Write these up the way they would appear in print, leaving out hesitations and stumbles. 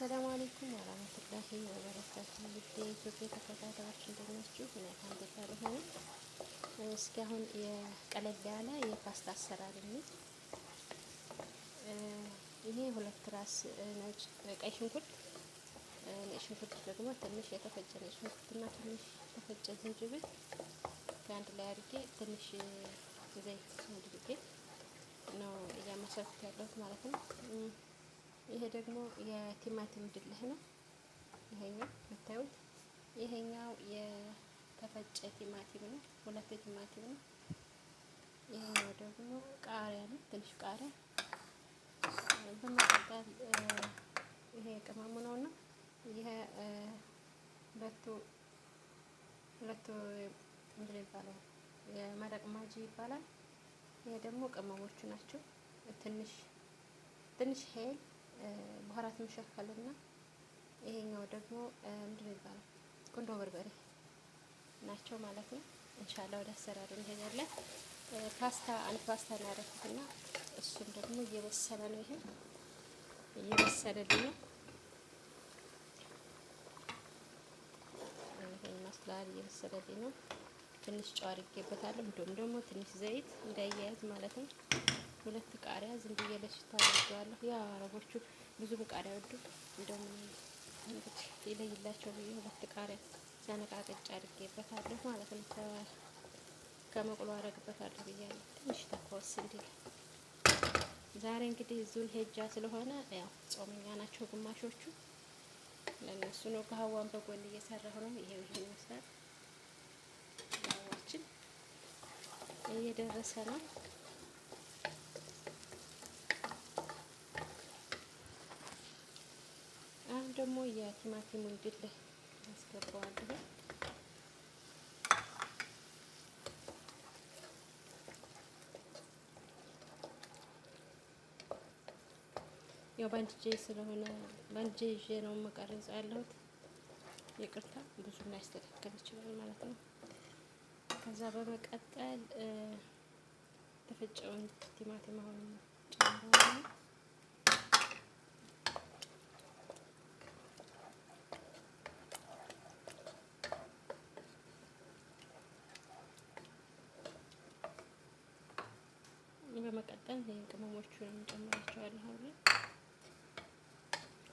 السلام عليكم ورحمة الله وبركاته። ውድ የኢትዮጵያ ተከታታዮች እንዴት ናችሁ? እኔ الحمد لله ደህና ነኝ። እስኪ አሁን የቀለል ያለ የፓስታ አሰራር እንይ። ይሄ ሁለት ራስ ነጭ ቀይ ሽንኩርት፣ ነጭ ሽንኩርት ደግሞ ትንሽ የተፈጨ ነጭ ሽንኩርትና ትንሽ የተፈጨ ዝንጅብል ከአንድ ላይ አድርጌ ትንሽ ዘይት አድርጌ ነው እያመሰልኩት ያለሁት ማለት ነው። ይሄ ደግሞ የቲማቲም ድልህ ነው። ይሄኛው የምታዩት ይሄኛው የተፈጨ ቲማቲም ነው። ሁለት ቲማቲም ነው። ይሄኛው ደግሞ ቃሪያ ነው፣ ትንሽ ቃሪያ። በመቀጠል ይሄ ቅመሙ ነውና ይሄ ሁለቱ ሁለቱ ምንድን ነው ይባላል? የመረቅ ማጂ ይባላል። ይሄ ደግሞ ቅመሞቹ ናቸው። ትንሽ ትንሽ هيل بهارات مشكل ና ይሄኛው ደግሞ ምንድን ነው ይባላል? ቁንዶ በርበሬ ናቸው ማለት ነው። إن شاء الله ወደ አሰራሩ እንሄዳለን። ፓስታ አንድ ፓስታ ነው ያደረኩትና እሱም ደግሞ እየበሰለ ነው። ይሄ እየበሰለልኝ ነው። ይሄን ይመስላል። እየበሰለልኝ ነው። ትንሽ ጨው አድርጌበታለሁ። እንዲሁም ደግሞ ትንሽ ዘይት እንዳያያዝ ማለት ነው። ሁለት ቃሪያ ዝም ብዬ ለሽታ አድርጌዋለሁ። ያው አረቦቹ ብዙም ቃሪያ ወዱ እንደውም እንግዲህ ይለይላቸው ብዬ ሁለት ቃሪያ ሰነቃቅጬ አድርጌበታለሁ ማለት ነው። ከመቅሎ አደርግበታለሁ ብያለሁ። ትንሽ ተኮስ እንዲል ዛሬ እንግዲህ ዙል ሄጃ ስለሆነ ያው ጾመኛ ናቸው ግማሾቹ። ለእነሱ ነው قهوة ን በጎን እየሰራሁ ነው። ይሄው ይሄን ይመስላል። قهوة ችን እየደረሰ ነው። አሁን ደግሞ የቲማቲሙን ድልህ አስገባዋለሁ። ያው በአንድ እጄ ስለሆነ በአንድ እጄ ይዤ ነው የምቀርጸው ያለሁት። ይቅርታ ብዙም ላይስተካከል ይችላል ማለት ነው። ከዛ በመቀጠል የተፈጨውን ቲማቲም አሁን ጨምረዋለሁ። በመቀጠል ይህን ቅመሞቹን ጨምራቸዋለሁ። አሁን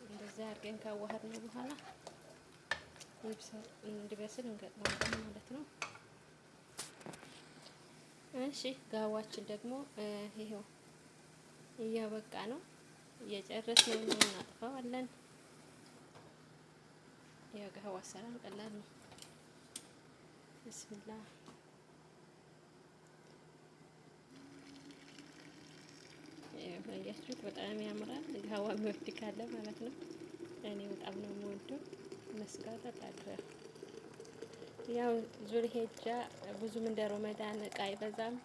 እንደዛ አድርገን ካዋሃድነው በኋላ እንዲበስል እንገጥመዋለን ማለት ነው። እሺ ጋዋችን ደግሞ ይሄው እያበቃ ነው፣ እየጨረስን ነው፣ እናጥፈዋለን። የጋዋ አሰራር ቀላል ነው። ብስሚላህ አያችሁት፣ በጣም ያምራል። ጋዋ የሚወድ ካለ ማለት ነው። እኔ በጣም ነው የምወደው። መስጋት አጣድረ ያው ዙል ሄጃ ብዙም እንደ ሮመዳን እቃ አይበዛም፣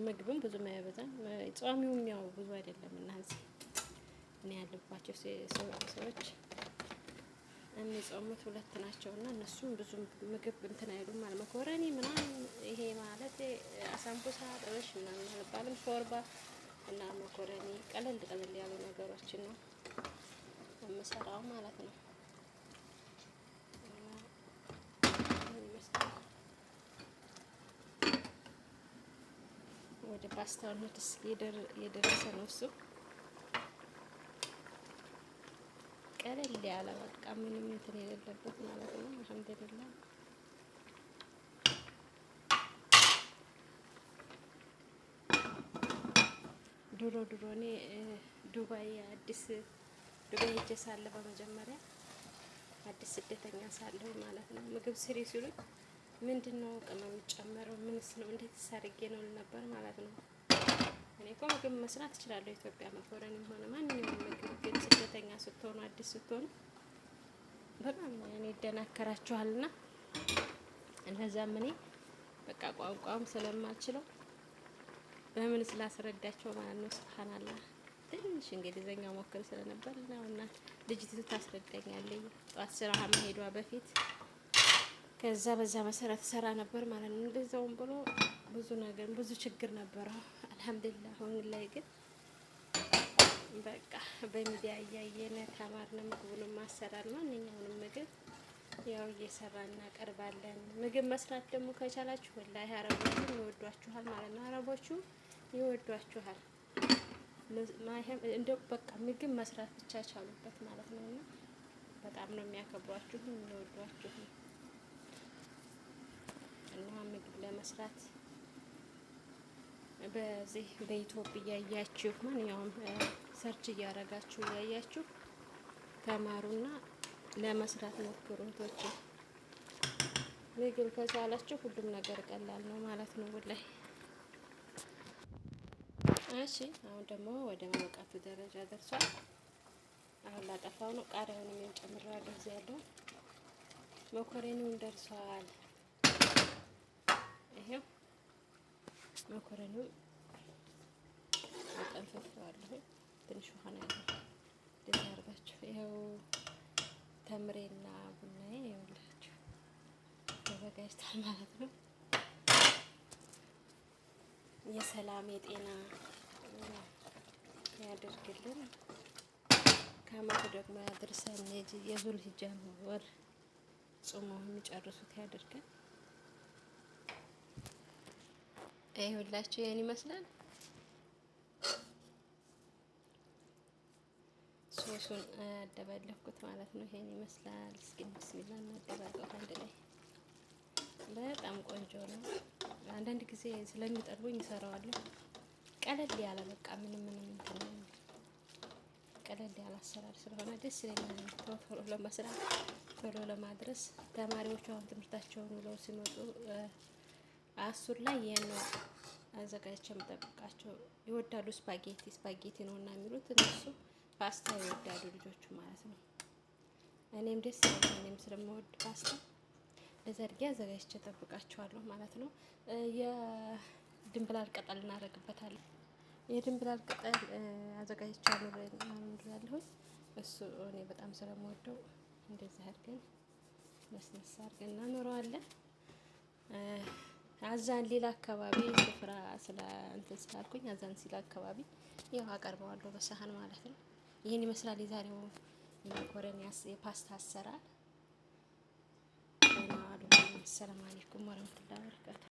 ምግብም ብዙም አይበዛም። ጿሚውም ያው ብዙ አይደለም እና እዚህ እኔ ያለባቸው ሰዎች የሚጾሙት ሁለት ናቸው እና እነሱም ብዙም ምግብ እንትን አይሉም ማለት መኮረኒ ምናምን ይሄ ማለት አሳምቡሳ ጥበሽ ምናምን አልባልም። ሾርባ እና መኮረኒ ቀለል ቀለል ያሉ ነገሮችን ነው የምሰራው ማለት ነው። ወደ ፓስታው ንድስ የደረሰ ነው እሱ። ቀለል ያለ በቃ ምንም እንትን የሌለበት ማለት ነው። አልሐምዱሊላህ ድሮ ድሮ እኔ ዱባይ አዲስ ዱባይ ሄጄ ሳለ በመጀመሪያ አዲስ ስደተኛ ሳለሁ ማለት ነው ምግብ ስሪ ሲሉኝ ምንድን ነው ቅመም የሚጨመረው ምንስ ነው እንዴት አድርጌ ነው ነበር ማለት ነው። እኔ እኮ ምግብ መስራት እችላለሁ ኢትዮጵያ መኮረኒም ሆነ ማንኛውም ምግብ፣ ግን ስደተኛ ስትሆኑ አዲስ ስትሆኑ በጣም እኔ ይደናከራችኋልና እነዛም እኔ በቃ ቋንቋም ስለማልችለው በምን ስላስረዳቸው ማለት ነው። ሱብሃንአላህ ትንሽ እንግሊዘኛ ሞክር ስለነበር ነውና ልጅቱ ታስረዳኛለች ጠዋት ስራ መሄዷ በፊት ከዛ በዛ መሰረት ሰራ ነበር ማለት ነው። እንደዛውም ብሎ ብዙ ነገር ብዙ ችግር ነበረው። አልሐምዱሊላህ አሁን ላይ ግን በቃ በሚዲያ እያየን ተማርን። ምግቡንም አሰራር ማንኛውንም ምግብ ያው እየሰራን እናቀርባለን። ምግብ መስራት ደግሞ ከቻላችሁ ወላሂ አረቦቹ ይወዷችኋል ማለት ነው። አረቦቹ ይወዷችኋል። እንደው በቃ ምግብ መስራት ብቻ ቻሉበት ማለት ነው። እና በጣም ነው የሚያከብሯችሁ የሚወዷችሁ። እና ምግብ ለመስራት በዚህ በኢትዮጵያ እያያችሁ ማንኛውም search እያረጋችሁ እያያችሁ ተማሩና ለመስራት ሞክሩ እህቶቼ። ምግብ ከቻላችሁ ሁሉም ነገር ቀላል ነው ማለት ነው ወላሂ። እሺ አሁን ደግሞ ወደ መውቃቱ ደረጃ ደርሷል። አሁን ላጠፋው ነው። ቃሪያውንም ጨምሬዋለሁ። እዚህ ያለው መኮረኒውን ደርሷል። ይሄው መኮረኒው አጠንፍፌዋለሁ። ትንሽ ውሃ ነው ያለው። እንደዚህ አድርጋችሁ ይኸው ተምሬና ቡናዬ ይኸውላችሁ ተዘጋጅቷል ማለት ነው። የሰላም የጤና ያደርግልን። ከአመቱ ደግሞ ያድርሰን። የዙል ሂጃን ወር ጾመው የሚጨርሱት ያደርገን። ይኸውላችሁ ይሄን ይመስላል። ሶሱን አደባለፍኩት ማለት ነው። ይሄን ይመስላል። እስኪ ቢስሚላ እናደባልቀው አንድ ላይ። በጣም ቆንጆ ነው። አንዳንድ ጊዜ ስለሚጠርቡኝ እሰራዋለሁ። ቀለል ያለ በቃ ምንም ምንም እንትን ቀለል ያለ አሰራር ስለሆነ ደስ ይለኛል። ቶሎ ለመስራት ቶሎ ለማድረስ ተማሪዎቹ አሁን ትምህርታቸውን ውለው ሲመጡ አሱር ላይ ይሄን ነው አዘጋጅቼ የምጠብቃቸው። ይወዳሉ። ስፓጌቲ ስፓጌቲ ነው እና የሚሉት እነሱ ፓስታ ይወዳሉ ልጆቹ ማለት ነው። እኔም ደስ ይለኛል። እኔም ስለምወድ ፓስታ ለዘርጌ አዘጋጅቼ እጠብቃቸዋለሁ ማለት ነው። የድንብላል ቅጠል እናደርግበታለን። የድንብላል ቅጠል አዘጋጅቻለሁ ያለሁኝ እሱ እኔ በጣም ስለምወደው እንደዚህ አድርገን መስነስ አድርገን እናኖረዋለን። አዛን ሌላ አካባቢ ስፍራ ስለ እንትን ስላልኩኝ አዛን ሲል አካባቢ ያው አቀርበዋለሁ በሰሃን ማለት ነው። ይህን ይመስላል የዛሬው መኮረኒ የፓስታ አሰራር። ሰላም አለይኩም ወረህመቱላሂ ወበረካቱ።